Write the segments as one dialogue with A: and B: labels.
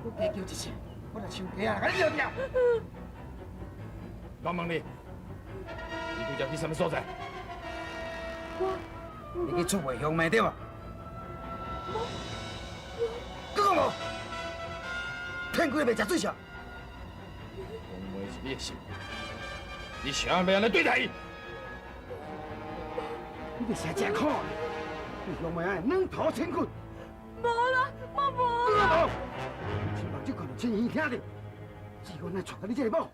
A: 閣加叫一聲，我就樹鸡仔共你尿掉。
B: 我問你，你拄才去啥物所在？
C: 我
A: 你去出賣鄉妹對無？閣講無？騙幾个袂食水潲？
B: 鄉妹是你的心，你想欲按呢對待伊？
A: 你就是真可憐，對鄉妹按呢軟塗淺骨。
C: 無啦，我無
A: 閣講無？親目睭看著，親耳聽著，志遠來娶到你這个某，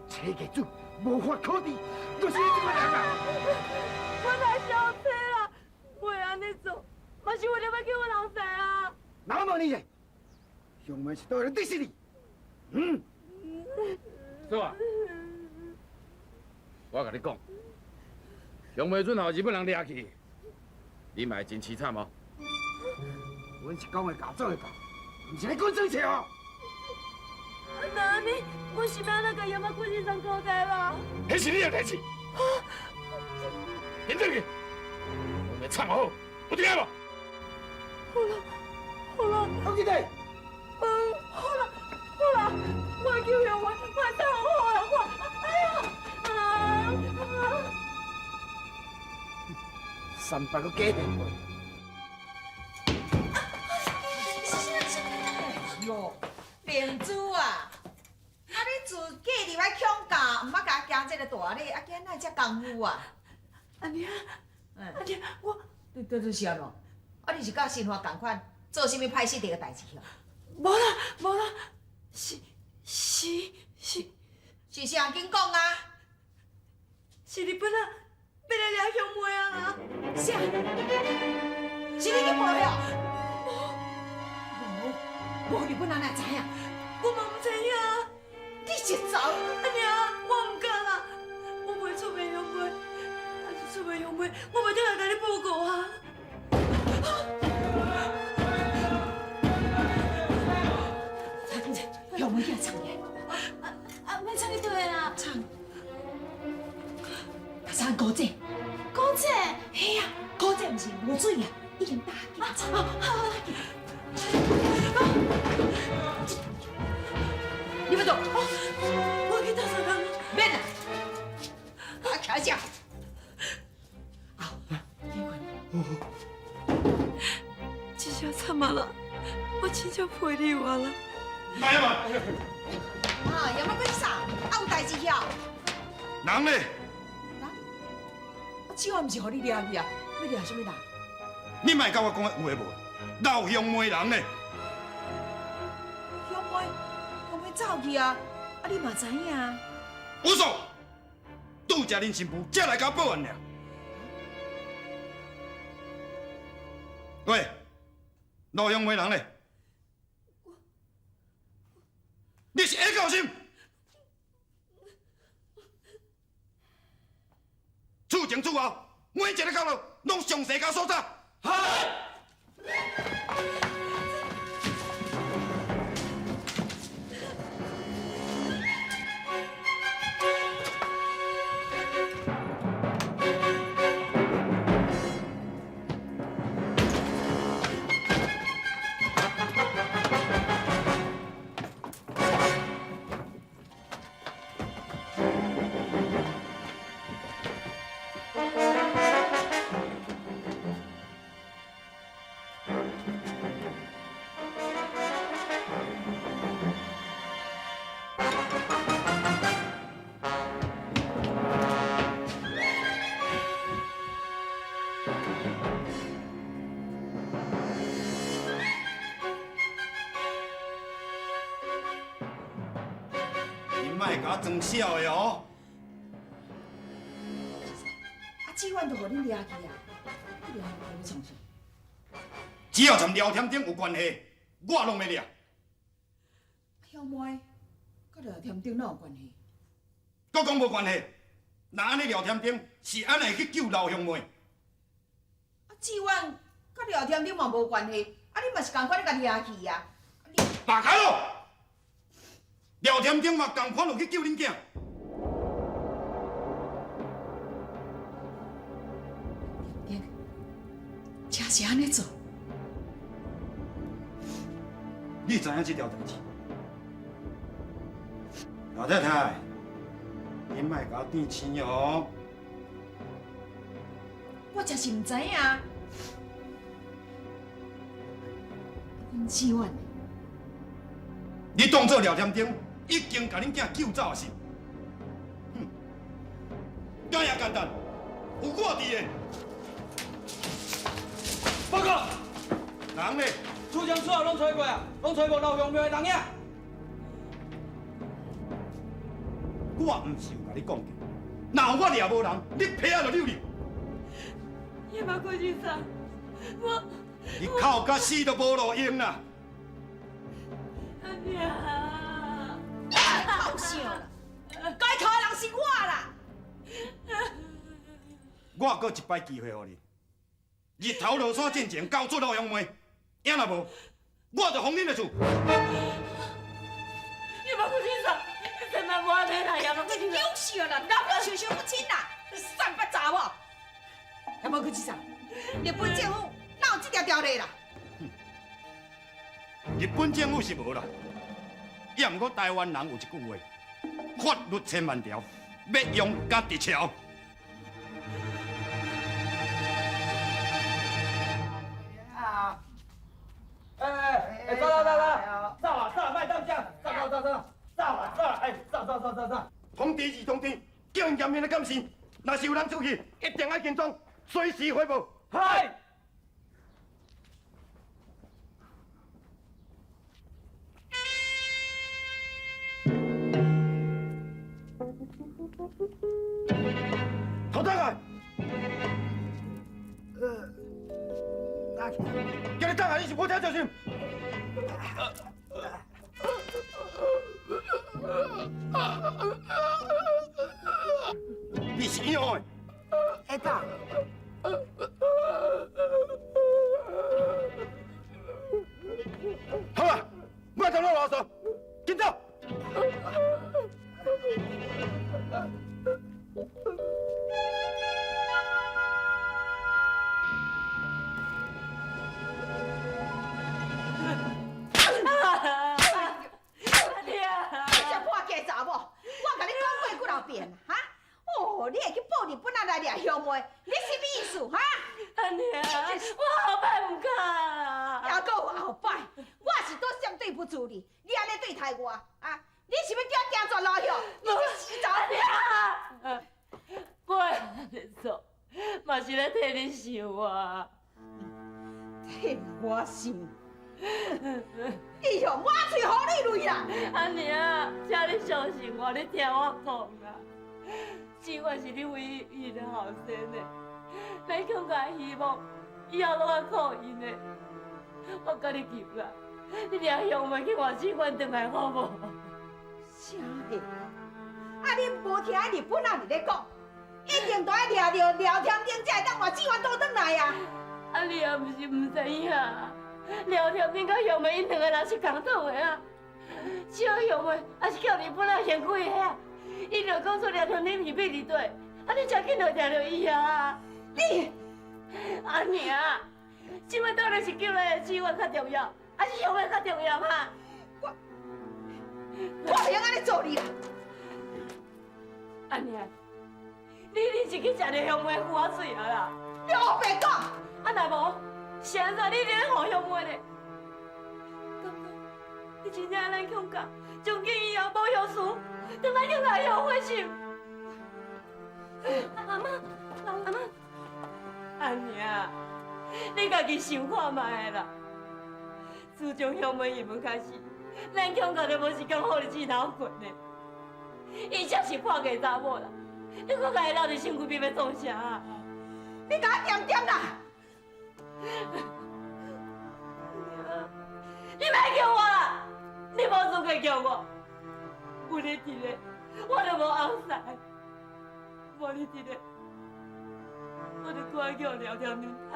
A: 妻嫁子無法可治，就是你這个人啊！
C: 我太小氣啦，我會按呢做，嘛是為著欲救阮翁婿啊！
A: 那我問你者，鄉妹是佗位人對死你？嗯？
B: 嫂啊，我共你講，鄉妹準予日本人掠去，你嘛會真悽慘哦。
A: 阮是講會到做會到，毋是咧講耍笑。
C: 那按呢，我是欲按怎共葉馬君先生交代啦？
B: 彼是你的代誌。恁轉去，我欲藏好，有聽無？
C: 好啦，好啦，
A: 好記得。
C: 嗯，好啦，好啦，我會救鄉妹，我會藏好啦，我，哎呀，啊啊！
A: 三百個假電話。
D: 喲，明珠啊，啊你自嫁入來孔家，毋捌共行這个大禮，啊今仔哪會遮功夫啊？
C: 阿娘，阿娘，我，
D: 你這這是按怎？啊你是佮新華仝款，做啥物歹失禮的代誌哦？
C: 無啦，無啦，是是是
D: 是啥？緊講啊！
C: 是日本人欲來掠鄉妹啊啦！
D: 啥？是你去報的？無，無日本人哪會知影？
C: 我嘛毋知影。
D: 你是走？
C: 阿娘，我毋敢啦，我袂出賣鄉妹，若是出賣鄉妹，我嘛得來共你報告啊！
D: 鄉妹囝藏起來。
C: 啊，欲藏去佗位啦？
D: 藏，藏古井。
C: 古井？
D: 嘿啊，古井毋是無水啊，已經打乾。
C: 啊，好好。
D: 你欲倒？
C: 我去鬥相共。
D: 免啦，我徛遮。啊，
C: 這下慘啊啦！我真正賠你完啦。
B: 來啊嘛！
D: 啊，葉馬君啥？啊，有代誌遐？
B: 人咧？
D: 人？啊，志遠毋是予你掠去啊？欲掠啥物人？
E: 你莫共我講有的無的，老鄉妹人咧？
D: 鄉妹，鄉妹走去啊！啊，你嘛知影？
E: 有數，拄才恁新婦才來共我報案爾。喂，老鄉妹人咧？你是下夠心？厝前厝後，每一个角落，攏詳細共搜查。係。你莫共我裝痟的哦！
D: 啊，志遠都予恁掠去啊，你掠去欲創啥？
E: 只要參廖添丁有關係，我攏欲掠。
D: 鄉妹，佮廖添丁哪有關係？
E: 閣講無關係，若按呢廖添丁是按怎會去救老鄉妹？
D: 啊，志遠佮廖添丁嘛無關係，啊，你嘛是仝款咧共掠去啊？
E: 罷開囉！廖添丁嘛仝款有去救恁囝。
D: 添丁，真是按呢做？
E: 你知影這條代誌？老太太，你莫共我變青哦。
D: 我真是毋知影。阮志远，
E: 你當做廖添丁已經共恁囝救走是？哼，敢也簡單，有我佇的。
F: 報告，
E: 人呢？
F: 厝前厝後攏揣過啊，攏揣無劉香梅的人影。
E: 我毋是有共你講過，若有我掠無人，你皮仔就溜溜。
C: 葉馬郭先生，我
E: 你哭甲死都無路用啦！
C: 阿娘，
D: 哭啥啦？該哭的人是我啦！
E: 我閣一擺機會予你，日頭落山進前交出老鄉妹，影若無，我就封恁的厝。
C: 葉馬郭先生，你千萬莫按呢啦，葉馬郭先生。
D: 搞笑啦，老老想想不清啦，散不查某。葉馬郭先生，日本政府哪有這條條例啦？
E: 日本政府是無啦，也毋過台灣人有一句話：法律千萬條，欲用家己撨。
F: 啊！哎哎，走走走走，走啊走，莫等遮，走走走走，走啊走，哎，走走走走走。
E: 通知二通知，叫𪜶嚴密的監視，若是有人出去，一定愛跟蹤，隨時回報。
F: 係。
E: 頭轉來，叫你轉來，你是無聽小心。你是意外。
A: 会当。
E: 好啊，莫再啰啰嗦，緊走。
C: 阿娘，
D: 你這破家查某，我共你講過幾若遍哈？哦，你會去報日本仔來掠鄉妹，你什麼意思哈？
C: 阿娘，我後擺毋敢啦。
D: 還閣有後擺，我是拄相對不住你，你按呢對待我啊？你是欲叫我行絕路去？你這死查某！
C: 阿娘，我會按呢做，嘛是咧替你想啊。
D: 替我想？你哦，滿喙予你淚啦！
C: 阿娘，請你相信我，你聽我講啊。志遠是你唯一的後生的，咱強家希望以後攏愛靠𪜶的。我共你求啦，你掠鄉妹去換志遠轉來好無？
D: 啥的？啊！你無聽日本仔佇咧講，一定都愛掠著廖添丁才會當換志遠倒轉來啊！
C: 啊！你也毋是毋知影，廖添丁佮鄉妹𪜶兩个人是仝黨的啊。小鄉妹也是叫日本仔嫌鬼的啊，伊就講出廖添丁是秘伫底，啊！你誠緊就掠著伊啊！
D: 你
C: 阿娘，這擺到底是救咱的志遠較重要，還是鄉妹較重要哈？
D: 我袂用按呢做你啦！
C: 阿娘，你是去食著鄉妹腐仔水啊啦？
D: 你烏白講！
C: 啊若無，是按怎你咧予鄉妹咧？敢講你真正愛咱強家，從今以後無後事，轉來強家會後悔是？阿嬤，阿嬤，阿娘，你家己想看覓啦。自從鄉妹入門開始，咱強家就無時間好日子通過呢。伊才是破家查某啦，你閣共伊留佇身軀邊欲創啥啊？
D: 你共我恬恬啦！
C: 你莫叫我啦，你無資格叫我。有你佇咧，我就無後生；無你佇咧，我就閣愛叫廖添丁刣。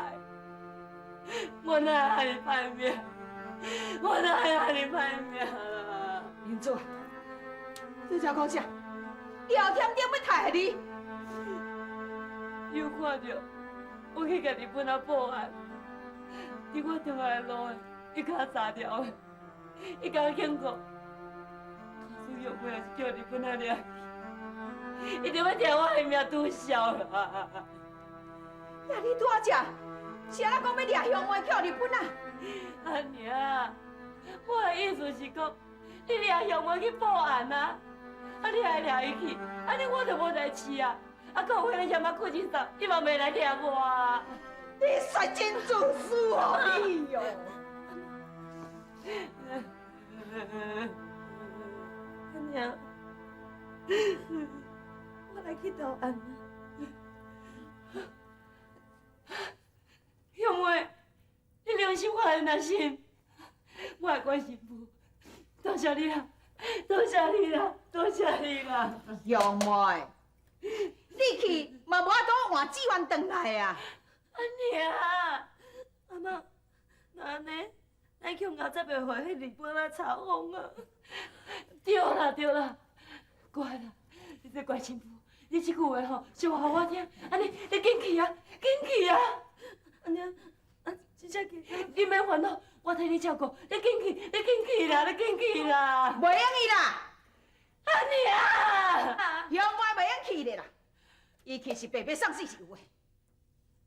C: 我哪會遐爾歹命？我哪會遐爾歹命啦？
D: 明珠，你才講啥？廖添丁欲刣你？
C: 又看著我去共日本仔報案，佇我轉來的路，伊共我砸掉的，伊共我警告，假使乡妹若是叫日本仔掠去，伊就欲掠我的命拄消啦。
D: 呀，你拄仔食，是按怎讲欲掠乡妹去日本啊？
C: 阿娘，我的意思是讲，你掠乡妹去报案啊，啊你还掠伊去，按呢我就无代志啊。啊，阁有彼个嫌仔顾真送，伊嘛袂来掠我啊。
D: 你实真自私哦，你哟！
C: 阿娘，我来去投案啊。乡妹，你良心发现啊是？我的关媳妇，多谢你啦，多谢你啦，多谢你啦。
D: 乡妹，你去嘛无法度换志愿转来啊！
C: 阿娘，阿妈，那按呢，咱恐怕才袂予彼日本仔查封啊！对啦对啦，乖啦，你这乖媳妇，你这句话吼，说予我听，按呢你紧去啊，紧去啊！阿娘，啊，真正去，你免烦恼，我替你照顾，你紧去，你紧去啦，你紧去啦！
D: 袂用去啦！
C: 阿娘，
D: 乡妹袂用去的啦，伊去是白白送死是有的。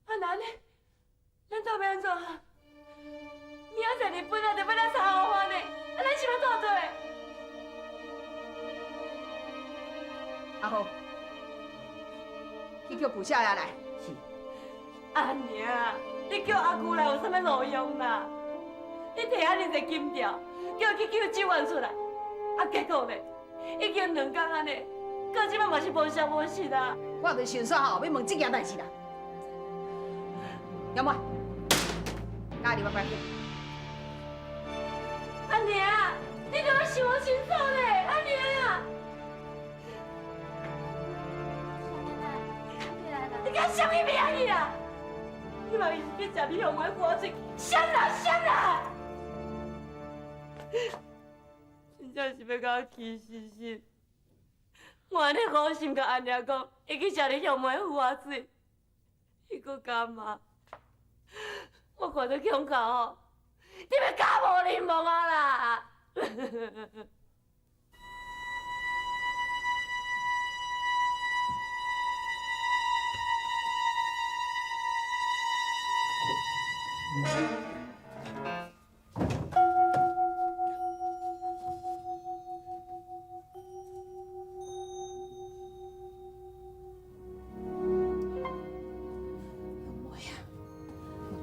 C: 啊，那按呢，咱到欲按怎啊？明仔载日本仔就欲来查予呢，啊，咱是欲怎做？
D: 阿好，去叫顾少爷来。
A: 是。
C: 阿娘，你叫阿姑来有啥物路用啦？你提遐尔济金条，叫伊去救志愿出来，啊，结果呢？已经两工按呢，到这摆嘛是无消无息啊！
D: 我就想煞吼，欲问这件代志啦。乡妹，佮入我关去。
C: 阿娘，你著欲想清楚咧，阿娘。你敢啥物名去啊？你嘛是去食你乡妹苦水，啥啦啥啦？真正是欲共我气死死！我按呢好心共阿娘讲，伊去食你乡妹妇仔水，伊阁敢嘛？我看你恐吓吼，你欲家无人亡啊啦！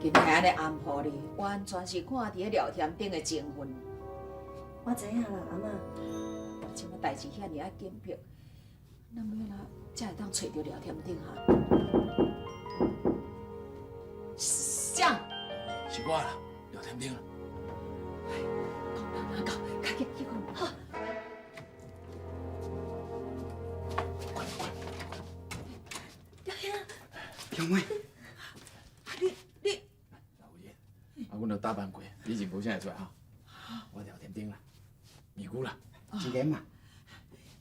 D: 今日按呢安抚你，完全是看伫咧廖添丁的情分。
C: 我知影啦，阿嬷。
D: 这马代志遐尔仔紧迫，咱欲按怎才会当揣著廖添丁哈？啥？
B: 是我啦，廖添丁。
D: 讲哪哪讲，赶紧去讲。好。
B: 快快！
C: 廖兄，
A: 乡妹。
B: 啊，阮都打扮过，你认无啥会出来哈？我廖添丁啦，尼姑啦，
A: 真严嘛？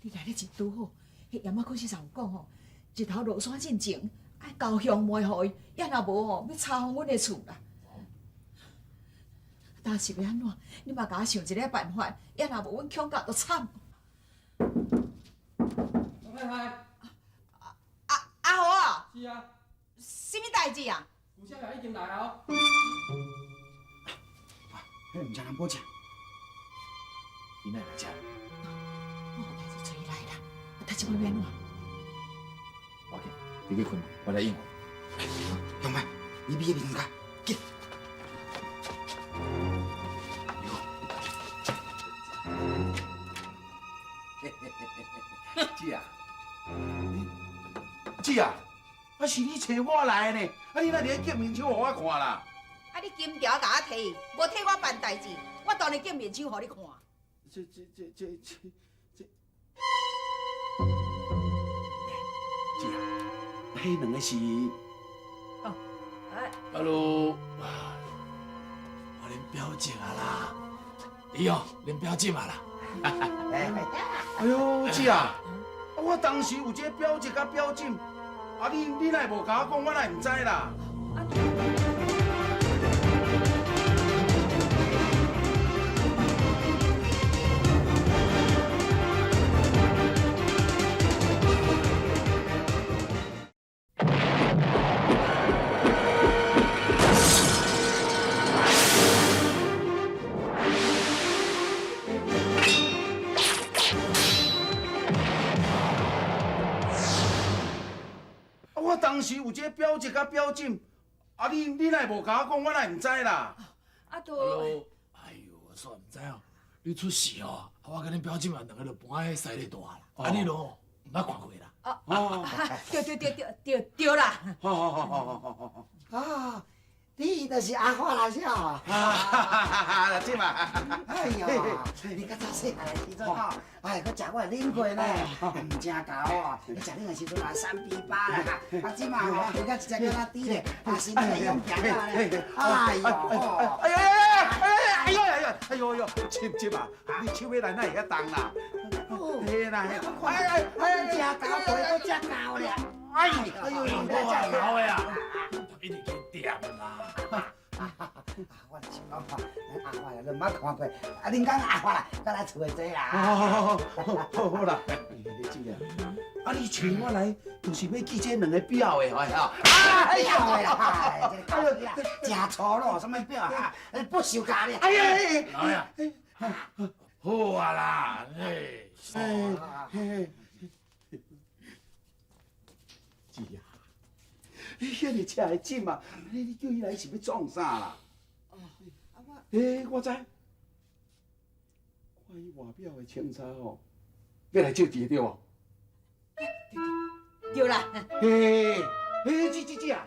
D: 你来得真拄好，彼盐仔可是上有讲吼，日头落山进前，爱交乡妹予伊，抑若无吼，欲查封阮的厝啦。但是欲按怎？你嘛共我想一个办法，抑若无，阮恐吓就惨。
F: 老太太。
D: 阿豪啊。
F: 是啊。
D: 啥物代志啊？
F: 顾少爷已经来啊。
A: 彼毋是人保证，
B: 伊哪会来遮？
D: 我有代志揣伊来啦，啊，他这摆欲按怎？
B: 无要紧，你去困，我来应付。
A: 乡妹，你比彼边较紧。
G: 姐啊，姐啊，啊是你揣我来的呢，啊你哪伫咧见面相予我看啦？
D: 啊！你金条共我提，无替我办代志，我当然见面相予你看。
G: 这这这这这这，姐啊，彼两个是？
D: 哦，哎。
B: Hello，我恁表姐啊啦，伊哦，恁表姐嘛啦。
G: 哎呦，姐啊，我当时有这个表姐佮表姐，啊你哪会无共我讲，我哪会毋知啦？當時有這個表姐佮表姊，啊你哪會無共我講，我哪會毋知啦？
C: 啊，都。
B: 哎呦，我煞毋知哦，你出事哦，我佮恁表姊嘛兩个就搬去西里住啦，啊你咯毋捌看過啦。
C: 哦，對對對對對對啦。
G: 好好好好好好好。
A: 啊，你就是阿發啦，是哦。
G: 哈哈，姊嘛。
A: 哎呦，你較早細漢的時陣吼，哎，閣食我的奶過呢，毋正厚哦。你食恁的時陣嘛3比8啦，啊，這馬吼，變甲一隻敢若豬咧，啊，身體勇健啊咧。哎呦，
G: 哎呀哎呀哎呦哎呦哎呦呦，姊姊嘛，你手尾來哪會遐重啦？嘿啦嘿，哎哎哎，
A: 食厚，皮閣食厚咧。
G: 哎哎呦，
B: 我老的啊，一直去掂啦。
A: 我就是講吼，阿發啦，你毋捌看過，啊，恁講阿發啦，閣來厝內坐啦。
G: 好好好好好啦，姊啊，啊你請我來，就是欲見這兩个表的，吼。
A: 哎呀啦，這個狗仔真粗魯，啥物表啊？不朽膠咧。
G: 哎呀，
B: 老呀，好啊啦，哎，
G: 姊啊，你遐爾赤的姊嘛，你叫伊來是欲創啥啦？
D: 哦，啊我，
G: 欸，我知，看伊外表的穿衫吼，欲來借錢對無？
D: 對啦。
G: 欸，欸，姊姊姊啊，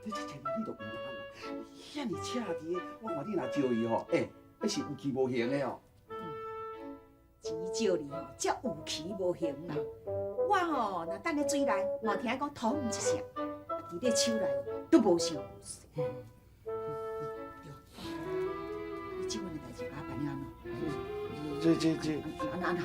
G: 你這千萬你都毋通哦，遐爾赤佇个，我看你若招伊吼，欸，彼是有期無刑的哦。
D: 錢借你吼，才有期無刑啦。我吼，若擲佇水內，嘛聽講通一聲，啊，佇你手內都無啥有勢。對，你這款的代誌，共我辦了按怎？
G: 這這這，
D: 按怎按怎？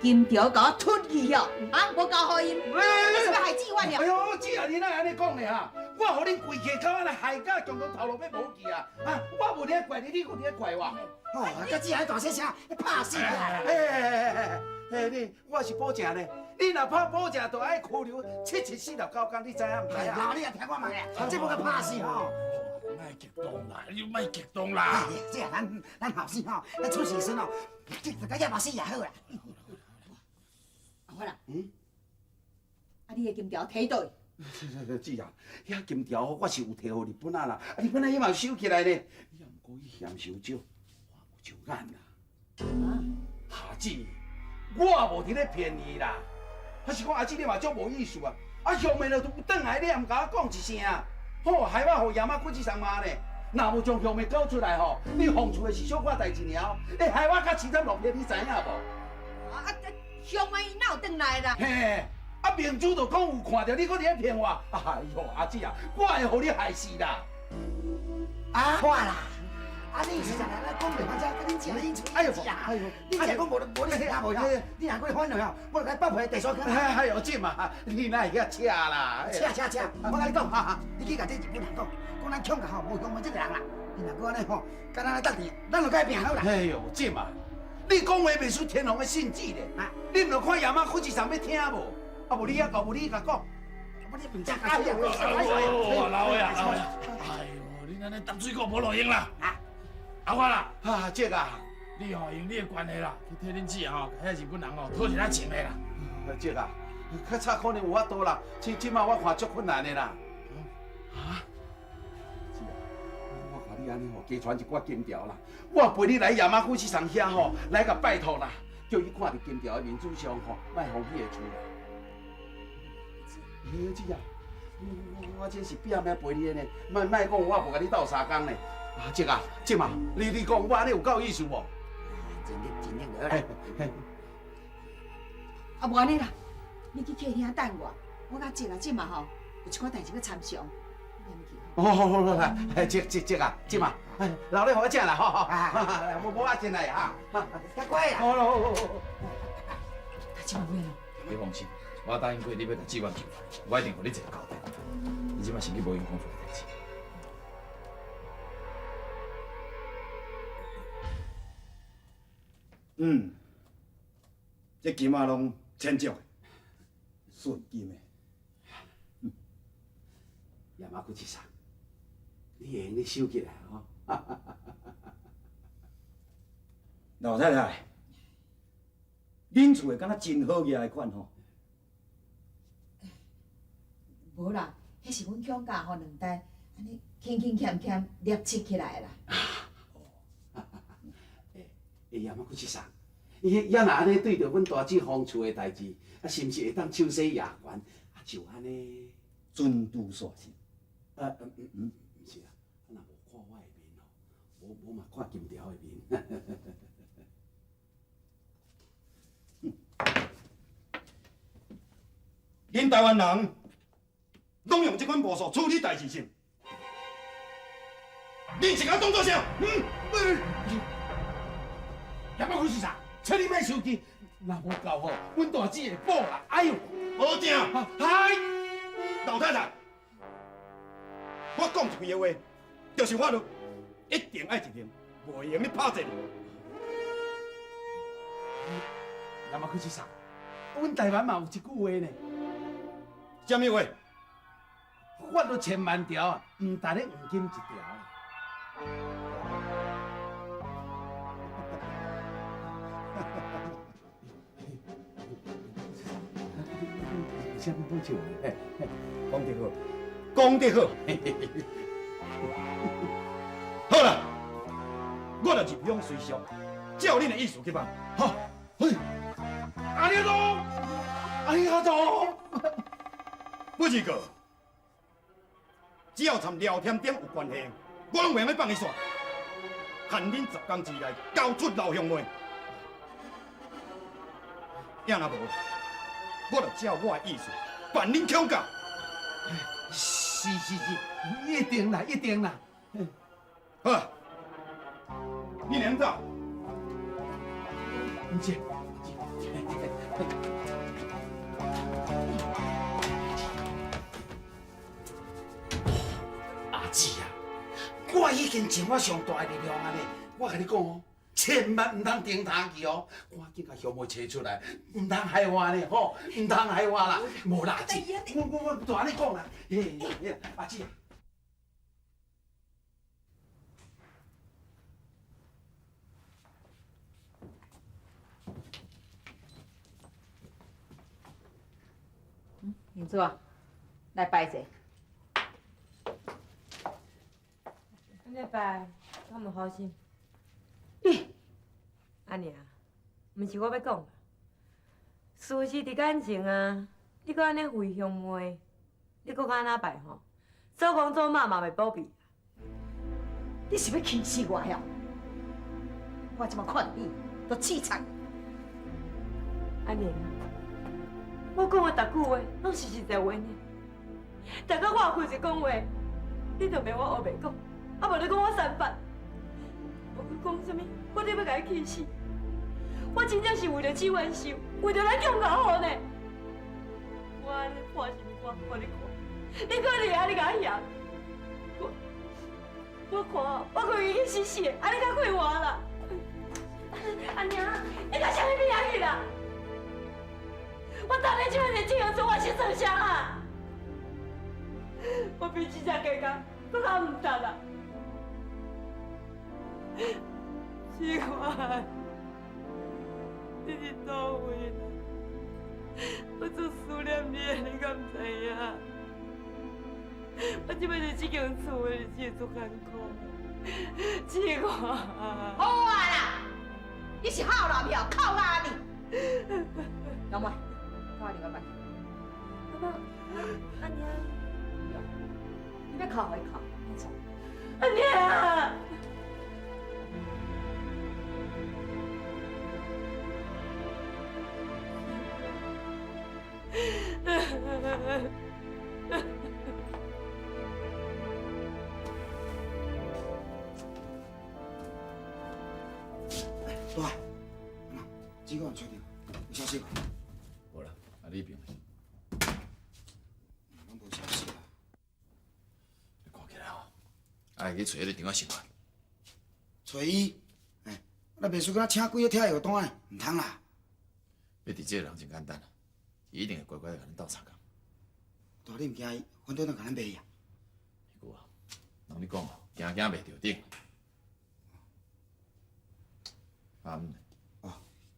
D: 金條共我吞去哦，啊，無交予𪜶，你是欲害志遠了？
G: 哎呦，姊啊，你哪會按呢講咧哈？我予恁規家口按呢害甲強強頭路欲無去啊！啊，我無佇咧怪你，你閣佇咧怪我。
A: 哦，佮姊仔大細聲，你拍死啊！
G: 哎哎哎哎，你我是保證咧，你若拍保證，就愛拘留77469工，你知影毋知影？
A: 老你也聽我問咧，這無共拍死吼。
B: 莫激動啦，你莫激動啦。
A: 這啊，咱後生吼，咱出事時吼，這就共掖死也好啦。
D: 阿發啦，
G: 嗯，
D: 啊，你的金條提佗？
G: 姊啊，遐金條我是有提予日本仔啦，啊，日本仔伊嘛有收起來咧。也毋過伊嫌傷少，我無上眼啦。哈姊，我無佇咧騙伊啦。還是講阿姊你嘛足無意思啊？啊，後面就有轉來，你也毋共我講一聲啊？好，害我予爺媽骨子上罵呢。若無將後面交出來吼，你放厝的是小可代志爾，會害我較凄慘落魄，你知影無？
D: 啊，鄉妹伊哪有轉來啦？
G: 嘿，啊明珠就講有看著你，閣佇咧騙我。哎喲，阿姊啊，我會予你害死啦！
A: 阿發啦，啊你實在來講袂反正，佮恁食恁喙。哎呦，哎呦，你食講無無你聽無呀？你若閣反對吼，我就共你放屁地所去。
G: 哎呦，姊嘛，你哪會遐赤啦？
A: 赤赤赤！我共你講，你去共這日本人講，講咱強國吼無鄉妹這個人啦。伊若閣按呢吼，敢若來鬥陣，咱就共伊拼好啦。
G: 哎呦，姊嘛，你講話袂輸天皇的聖旨咧。你毋著看爺媽骨子上欲聽無？啊無你遐講，無你共講。
A: 我你毋知。
B: 哎呦，老呀，老呀！哎呦，你按呢澹水果無路用啦！阿發啦，
G: 啊，這個啊，
B: 你吼用你的關係啦，去替恁姊吼，共遐日本人吼討一下情的啦。
G: 這個啊，較早可能有法度啦，這這馬我看足困難的啦。啊？姊啊，我看你按呢吼，加傳一寡金條啦，我陪你來爺媽古市場遐吼，來共拜託啦，叫伊看佇金條的面子上吼，莫予彼個厝啦。欸，姊啊，我這是拼命陪你的呢，莫莫講我無共你鬥相共呢。啊，姐啊，姐嘛，你講我按呢有夠意思無？
A: 盡力盡力就好啦。
D: 啊，無按呢啦，你去客廳等我，我佮姐啊姐嘛吼，有一寡代誌欲參詳。
G: 哦，好好好，來，姐姐姐啊，姐嘛，留你予我食啦，吼吼，無無我進來哈，
A: 較乖啦。
G: 好好好好。
D: 這馬欲按怎？
B: 你放心，我答應過你欲共志遠救來，我一定予你一個交代。你這馬先去無閒講厝的代誌。
E: 嗯，這金仔攏千石的，純金的。
G: 爺媽骨子上，你會用得收起來吼。
E: 老太太，恁厝的敢若真好額的款吼。
D: 無啦，彼是阮恐教吼兩代，按呢輕輕欠欠捏切起來的啦。
G: 欸，阿媽，佫是啥？伊也若按呢對著阮大姊封厝的代誌，啊，是毋是會當手洗夜懸？啊，就按呢，
E: 尊拄煞是。
G: 毋是啦，若無看我的面吼，無無嘛看金條的面。
E: 恁台灣人攏用這款巫術處理代誌是？恁是共我當做啥？嗯？
B: 也莫去是啥？請你莫生氣，若無夠吼，阮大姊會報啦。哎喲，
E: 無正。
B: 嗨，
E: 老太太，我講一句話，就是法律一定愛執行，袂用你拍這。
B: 也莫去是啥？阮台灣嘛有一句話呢。
E: 啥物話？
G: 法律千萬條啊，毋值咧黃金一條。有啥物好笑的？
E: 講得好，講得好。好啦，我就入鄉隨俗，照恁的意思去辦。
B: 好，嘿，阿里多，阿里多。
E: 不是個，只要參廖添丁有關係，我攏袂用放伊煞。限恁10工之內交出老鄉妹，也若無，我就照我的意思辦恁恐教。
B: 是是是，一定啦，一定啦。
E: 好啦，你兩走。
B: 毋是。阿姊啊，
G: 我已經盡我上大的力量啊呢！我共你講哦，千萬毋通停他去哦，趕緊共鄉妹揣出來，毋通害我呢吼，毋通害我啦！無啦，阿姊，我就按呢講啦，嘿，阿姊。
D: 明珠啊，來拜者。
C: 按呢拜，敢有好心？
D: 你，
C: 阿娘，毋是我欲講，事實佇眼前啊，你閣按呢毀鄉妹，你閣按怎拜吼？祖公祖媽嘛袂保庇。
D: 你是欲氣死我呀？我這麼看你，都氣慘。
C: 阿娘，我講的逐句話，攏是實在話呢。逐工我有開嘴講話，你就罵我烏白講，啊無你講我三八，無閣講啥物，我得欲共你氣死。我真正是為著志願壽，為著咱強家好呢。我按呢破心肝，予你看，你閣佇遐你共我嫌，我看我規去死死的，按呢較快活啦。阿娘，你共啥物物仔去啦？我当你這擺日子做，我是算啥啊？我比這只鸡公閣較毋值啦！奇怪，你佇佗位啦？我足思念你的，你敢毋知影？我這擺佇這間厝的日子足艱苦，奇怪。
D: 好啊啦，你是好老票，靠我你。老妹，我另外办。
C: 阿妈，阿娘，
D: 你欲哭予伊哭，没错。
C: 阿娘。
A: 大，这个人找著，有消息無？
H: 無啦，啊你彼邊？
A: 攏無消息啊！
H: 你看起來吼，愛去揣彼個張仔新聞。
A: 揣伊，欸，那袂輸敢請幾个拆藥單的，毋通啦。
H: 欲治這个人真簡單啊，伊一定會乖乖共咱鬥相共。
A: 大，你毋驚伊反轉轉共咱賣伊啊？
H: 彼句啊，人咧講哦，驚驚袂著頂。啊，
A: 哦，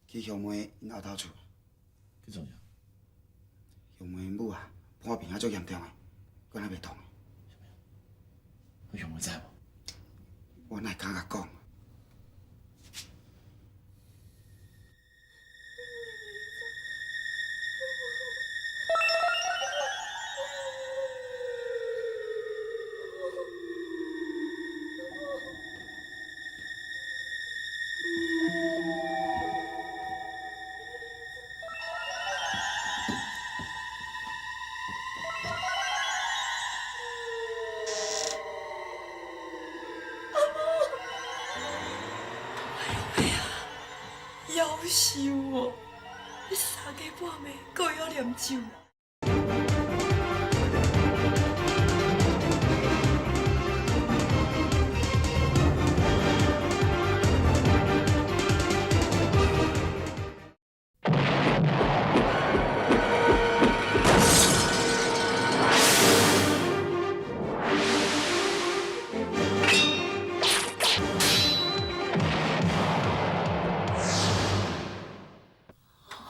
A: 去鄉妹𪜶後頭厝。
H: 去創啥？
A: 鄉妹𪜶母啊，破病啊足嚴重的，敢若袂通。
H: 你向妹知无？
A: 我哪会敢共讲？
C: 夭寿哦！你三更半暝，阁会晓念咒啦？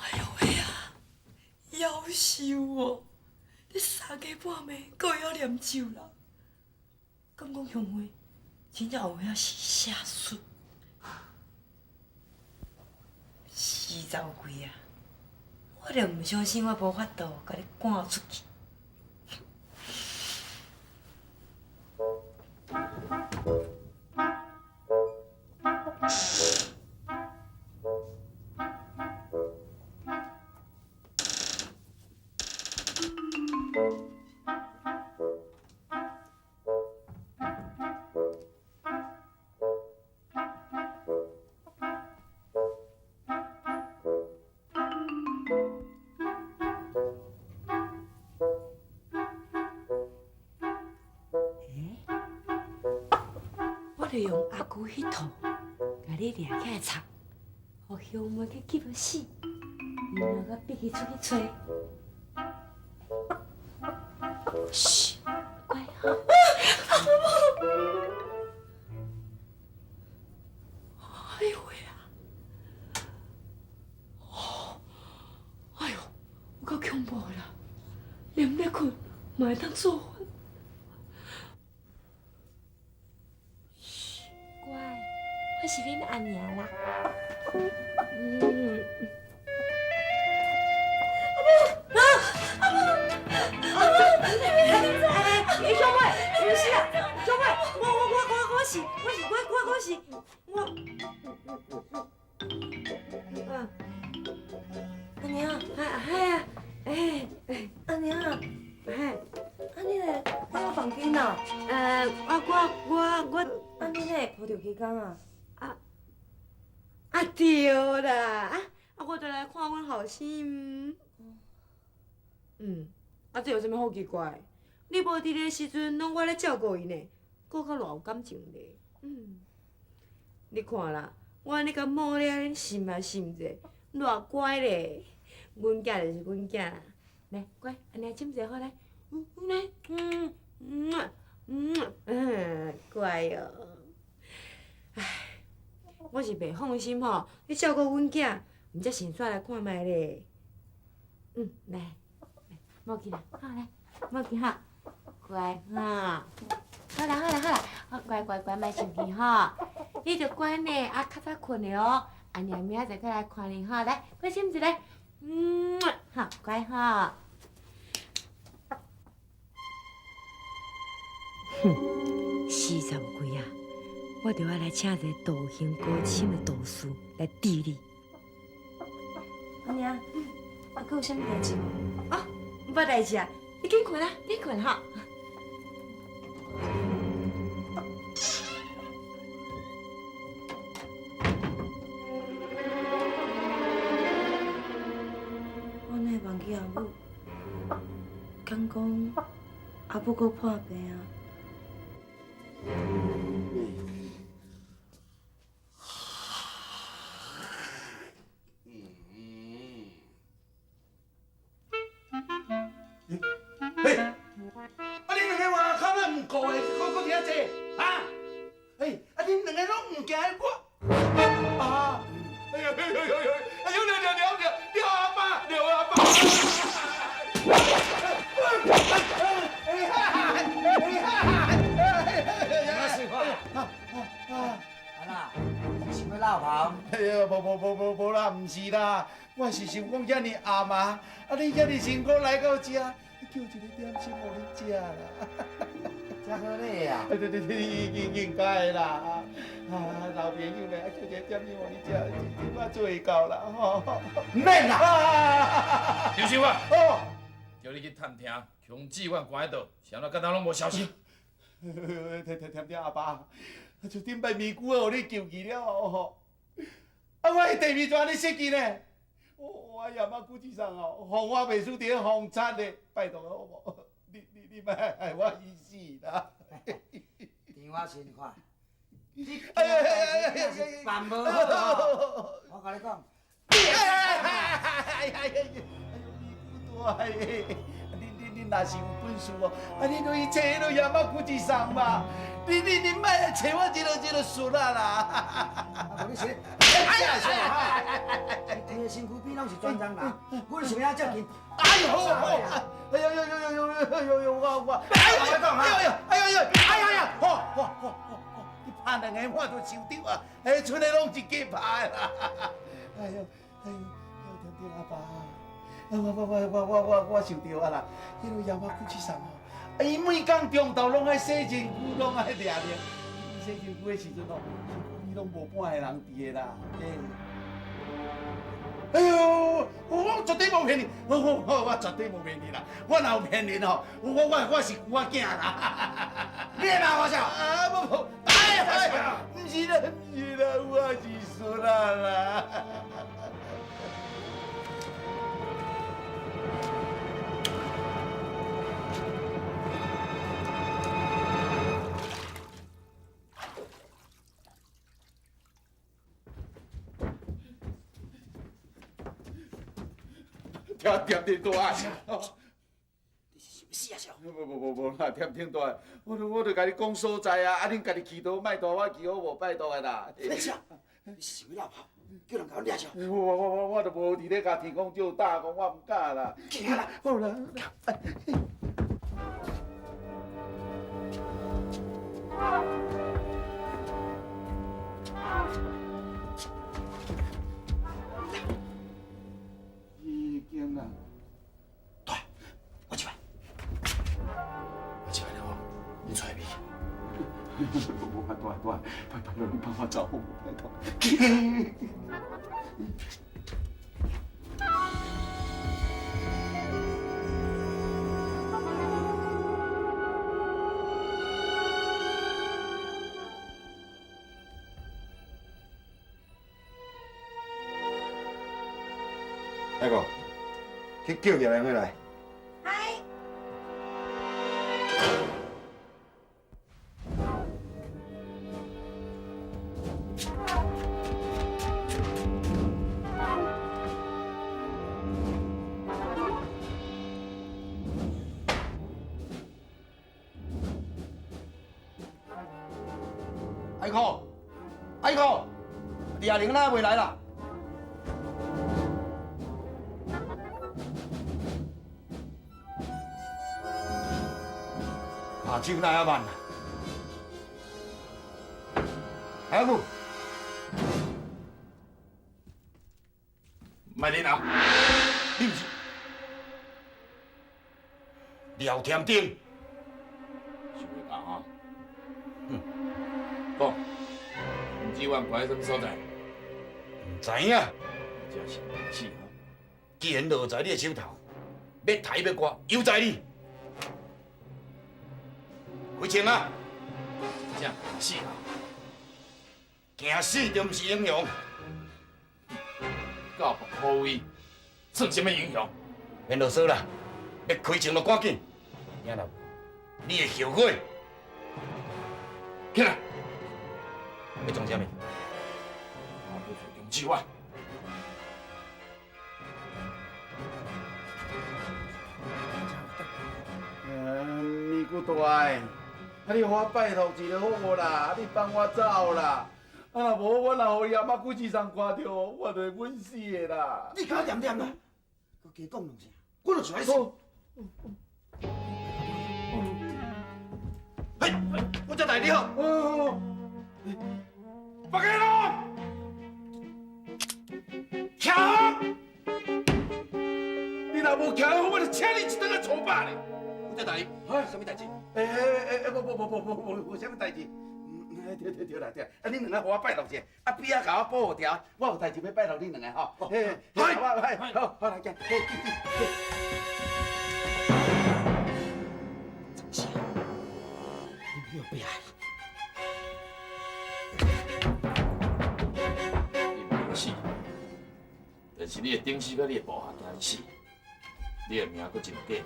C: 哎呦喂啊！夭寿哦！你三更半暝，阁会晓念咒啦？敢讲香妹真正有影是邪术？死走鬼啊！我就毋相信我无法度共你赶出去。我就用阿舅彼套，共你掠起来插，予香妹去急欲死，然后阁逼伊出去揣。嘘，乖哈。哎呦喂啊！哎呦，有够恐怖的啦！连欲睏嘛会当做法。乖，我是恁阿娘啦。嗯。阿母，阿母，阿母，哎，小妹，不是啊，小妹，我，啊，阿娘，啊，系啊，哎，阿娘，嘿，啊你咧，我房间啊，我，啊你咧抱著鸡公啊？啊对啦，啊我就来看阮后生。嗯，啊这有啥物好奇怪？你无伫咧时阵，拢我咧照顾伊呢，阁较偌有感情咧。嗯，你看啦，我按呢共摸咧，恁擤啊擤者，偌乖咧。阮囝就是阮囝啦，来乖，按呢亲一下好来，嗯，来，嗯嗯嗯嗯，乖哦。唉，我是袂放心吼，你照顾阮囝，毋才先煞来看觅咧。嗯，来，摸起来，好来，摸起哈，乖哈。好啦好啦好啦，好乖乖乖，莫生气吼。你著乖呢，啊较早睏的哦。阿娘明仔载阁来看你吼，来，快亲一个，嗯，好乖哈。哼，40几啊，我著爱来请一个道行高深的道士来治你。
I: 阿娘，啊，阁有啥物代志无？
C: 哦，无代志啊，你紧睏啊，紧睏吼。
I: 我哪会忘记阿母？敢讲阿母阁破病啊？
G: 嘿，啊恁两个外口仔毋顾的，阁阁伫遐坐，啊？哎，啊恁两个拢毋行，我啊！哎呦呦呦呦呦！哎呦，了了了了了阿爸，了阿爸！無無無無無啦，毋是啦，我是想講遐爾暗啊，啊你遐爾辛苦來到遮，叫一个點心予恁食啦。
A: 遮好禮啊！
G: 對對對，應應該啦，啊老朋友呢，叫一个點心予你食，這我做會到啦，吼。
A: 毋免啦。
H: 劉秀發，
G: 哦，
H: 叫你去探聽，瓊志遠關佇佗，是按怎到今攏無消息？
G: 聽聽聽聽阿爸，就頂擺咪姑予你救去了後，啊，我的地位就按呢失去呢。我阿媽古志上哦，予我袂輸佇咧風賊的，拜託好無？你你你莫害我去死啦！
A: 電話先看，你
G: 哎呀哎呀哎呀
A: 是辦無好，我共你講。
G: 哎呀哎呀哎呀！咪姑大的，你你你若是有本事哦，啊你就去揣彼个野馬古志送嘛！你你你莫來揣我這个這个孙仔啦！
A: 啊，無你是，哎呀哎呀！你規个身軀邊攏是專長人，阮是欲按遮近？
G: 哎呦！哎呦呦呦呦呦呦呦！我我，哎呦哎呦哎呦哎呀呀！好好好好，你拍兩下我就受著啊！哎，賰的攏是假拍的啦！哎呦哎呦，聽聽阿爸，我我我我我我我受著啊啦！彼个野馬古志送哦，伊每工中晝攏愛洗身軀，攏愛掠掠。洗身軀的時陣哦，身軀邊攏無半个人佇的啦。哎呦，我絕對無騙你，我我我我絕對無騙你啦！我若有騙你吼，我我我是龜仔囝啦！
A: 你會罵我啥？
G: 啊，無無，哎呀，毋是啦，毋是啦，我是孫仔啦。聽點天大愛，
A: 你是想死啊？小？
G: 無無無無啦，點天大愛，我都我都共你講所在啊，啊恁家己祈禱，莫帶我去好無？拜託的啦。
A: 你啥？你是想欲落跑？叫人共阮掠著？
G: 我我我我都無佇咧共天公借膽，講我毋敢啦。
A: 起來啦！
G: 好啦。已經啦。
A: 大，我一擺，
B: 我一擺了，你揣咪？
G: 無法度，大，拜託你幫我走好無？拜託。
E: 那個，去叫葉良回來。
D: 嗨。
E: 阿哥，阿哥，李亞玲哪未來啦？下手哪遐慢啊？阿母，
H: 莫恁啊，
E: 你毋是廖添丁？
H: 想袂到吼，哼，講，洪志遠關佇啥物所在？
E: 毋知影。
H: 真是死吼！
E: 既然落在你的手頭，欲刣欲割，由在你。開槍啊！
H: 真正死啊！
E: 驚死就毋是英雄。
H: 到白虎威，算啥物英雄？
E: 免啰嗦啦，欲開槍就趕緊。聽到無？你會後悔。
H: 起來！
E: 欲創啥物？
H: 我欲揣張志遠。
G: 咪姑大的，啊你予我拜託一下好無啦？你放我走啦！啊若無我若予伊阿媽古志送看著，我就會穩死的啦！
A: 你共我恬恬啦，閣加講兩聲，我就想愛死。
E: 嘿，我才代你好。
G: 哦，
E: 白家龍，
G: 徛好！你若無徛好，我就請你一頓仔粗饱咧。
E: 有這代，啥物代誌？
G: 欸欸欸，無無無無無無無啥物代誌。對對對啦對，啊，恁兩个予我拜託一下，啊，邊仔共我補予條，我有代誌欲拜託恁兩个吼。嘿，係，好，好來，行，去去去。
A: 張生，你欲變啊？
H: 你袂死，但是你的頂司佮你的部下驚你死，你的命閣真短。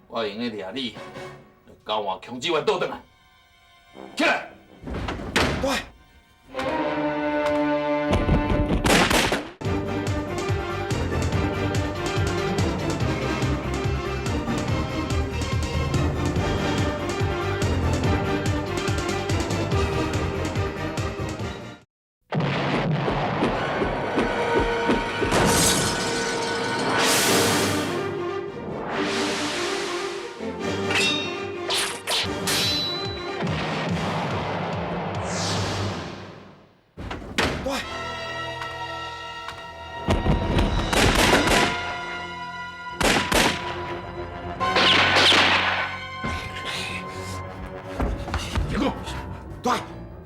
H: 我會用得掠你，交換強志源倒轉來。起來！
A: 對。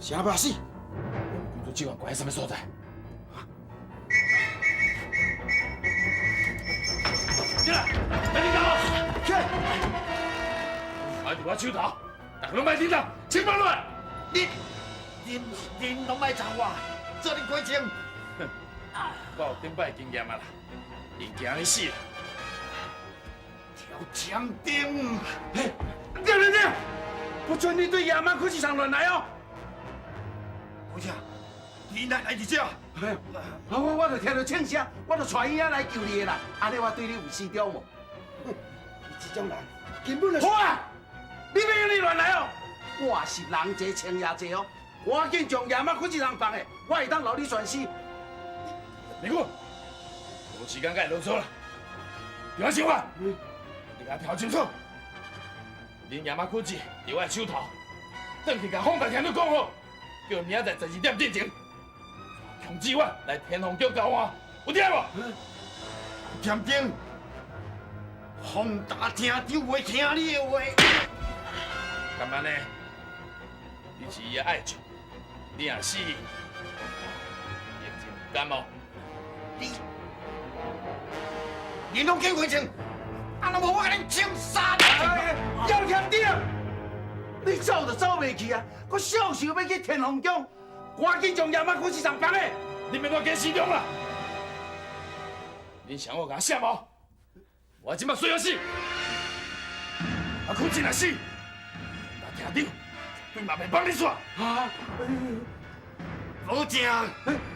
A: 啥要死？
H: 工作志愿关喺啥物所在？起來，別緊張，
A: 起來！
H: 擺佇我手頭，逐个攏莫緊張，請放落來。
F: 你、恁攏莫查我，做恁鬼情。
H: 我有頂擺經驗啊啦，𪜶驚你死啦。
F: 跳江頂，
G: 嘿，對對對，不准你對野蠻科技上亂來哦！
E: 老姐，你哪來佇遮？
G: 我就聽到槍聲，我就帶伊仔來救你的啦。按呢我對你有始終無？
A: 你這種人根本就……
G: 好啊！你別用你亂來哦！我是人濟槍也濟哦，趕緊將野馬苦一人放的，我會當留你全屍。
H: 李顧，無時間佮伊囉嗦啦，電話想法，你共我聽清楚。恁野馬苦子佇我的手頭，轉去共方大廳長講好。叫明仔載12點進前，強志遠來天鳳宮交換，有聽無？
E: 添丁，方大廳長袂聽你的話。
H: 敢按呢？你是伊的愛將，你若死，伊會真毋甘哦。
E: 你攏假話情，啊若無我共恁清殺。
G: 姚添丁。你走就走袂去啊！閣痟想欲去天鳳宮，趕緊將野馬苦市場放的，
H: 你免我加死中啦！恁想我共啥無？我這擺需要死，啊，苦真若死，大廳長對嘛袂放你煞。
G: 啊！
E: 老鄭，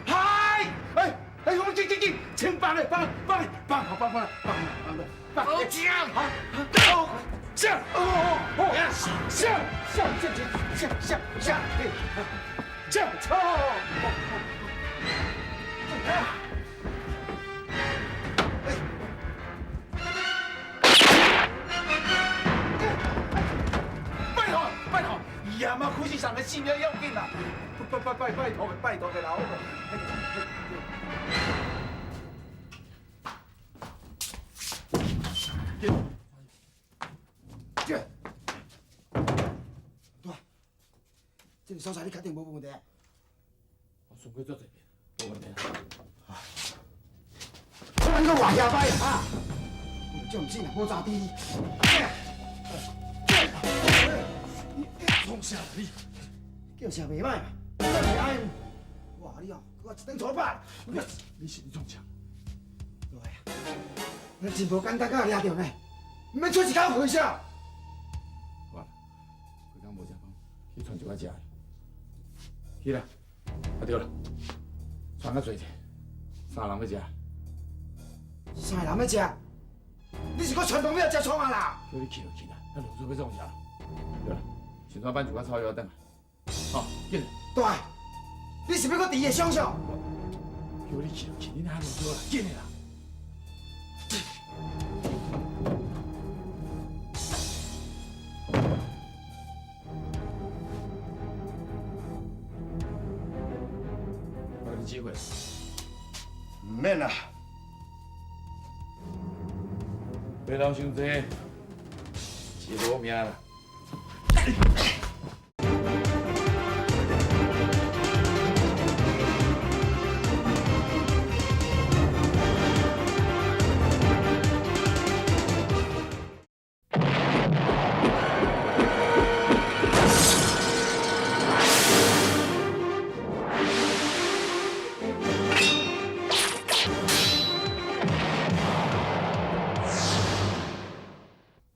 G: 嗨！哎哎，我緊緊緊，先放咧，放放放放放放放放。
E: 老鄭，
G: 啊！下哦哦哦！下下下下下下下操！拜託拜託，野馬苦死上的性命要緊啦！拜拜拜拜託拜託的啦！
A: 這個所在你確定無問題？
H: 我巡過足濟遍，無問題。
A: 我你閣偌遐歹啊！這毋是若無炸低你。
H: 創啥你？
A: 叫聲袂歹嘛，我袂愛。哇你哦，閣我一頓粗饱。
H: 你是咧創啥？
A: 對啊，咱真無簡單，佮掠著呢，毋免出一口氣啥。
H: 好啦，規工無食飯，去傳一寡食的。去啦，啊對啦，傳較濟者，三人欲食。
A: 三個人欲食？你是閣傳統欲食創啊啦？
H: 叫你去就去啦，咱囉嗦欲創啥？對啦，先怎辦一寡草藥轉來。好，緊。
A: 大，你是欲閣佇伊的想象？
H: 叫你去就去，你哪囉嗦啦？緊的啦。我給你機會，
E: 免啦。
H: 别老伤济，是无命啦。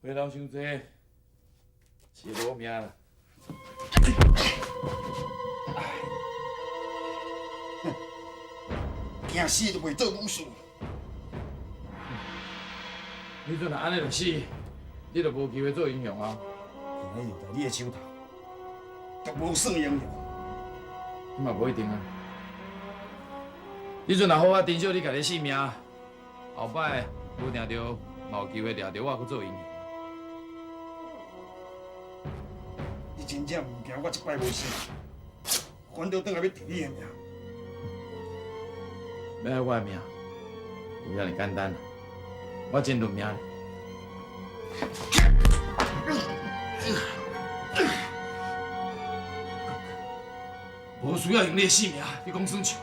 H: 别老伤济，是无命啦。
E: 惊死都袂做武士。
H: 你阵若按呢就死，你就无机会做英雄啊！
E: 今日药在你的手头，就无算英雄。
H: 你嘛无一定啊。你阵若好好珍惜你家己性命，后摆无定著嘛有机会掠著我去做英雄。
E: 你真正毋惊我这摆无死，反倒转来欲摕你的命？
H: 欲爱我的命，有遐尔简单？我真认命。无需要用你的性命去讲耍笑。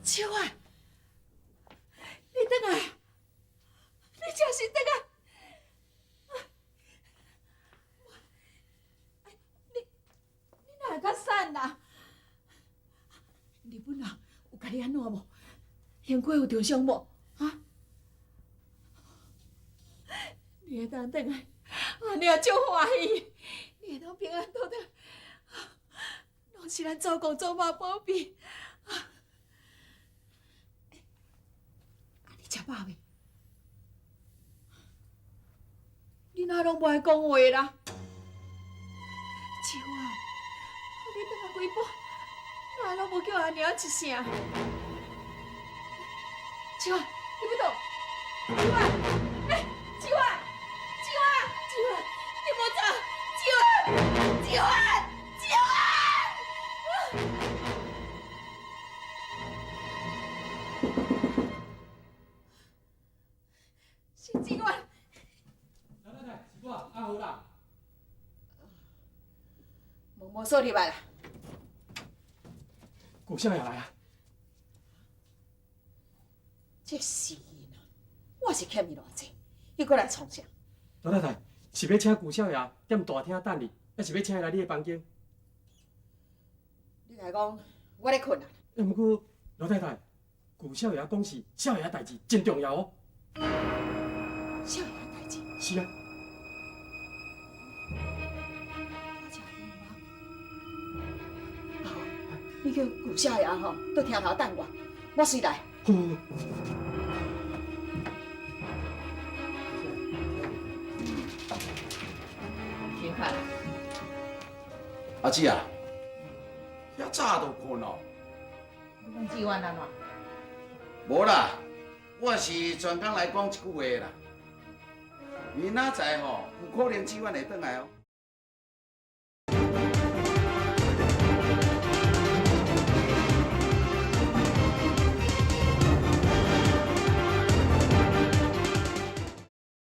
D: 秋啊，你转来，你真是转来。你你哪会较瘦啦？日本人有共你按怎无？身躯有受伤无？啊？你会当转来，按呢也足欢喜。你会当平安倒转来，拢是咱祖公祖妈保庇。啊，你食饱未？你哪拢无爱讲话啦？秋啊，你转来几摆，哪拢无叫阿娘一声？秋啊，你欲倒？秋啊，欸，秋啊，秋啊，秋啊，你莫走！秋啊，秋啊，秋啊！是志远。
F: 老太太，是我阿和啦。
D: 门无锁入来啦。
F: 顾少爷来啊！
D: 这死囡仔，我是欠伊偌济，伊阁来创啥？
F: 老太太，是欲请顾少爷踮大厅等你，抑是欲请伊来你的房间？
D: 你来讲，我咧睏啊。
F: 欸，毋过老太太，顾少爷讲是少爷代志真重要哦。
D: 少爷代志？
F: 是啊。
D: 我真迷茫。你叫顾少爷吼，伫厅头等我，我随来。
F: 好。
D: 吃饭。
G: 阿姊啊，遐早就睏咯？
D: 你讲志远按怎？
G: 无啦，我是专工来讲一句话啦。明仔载吼，有可能志远会转来哦。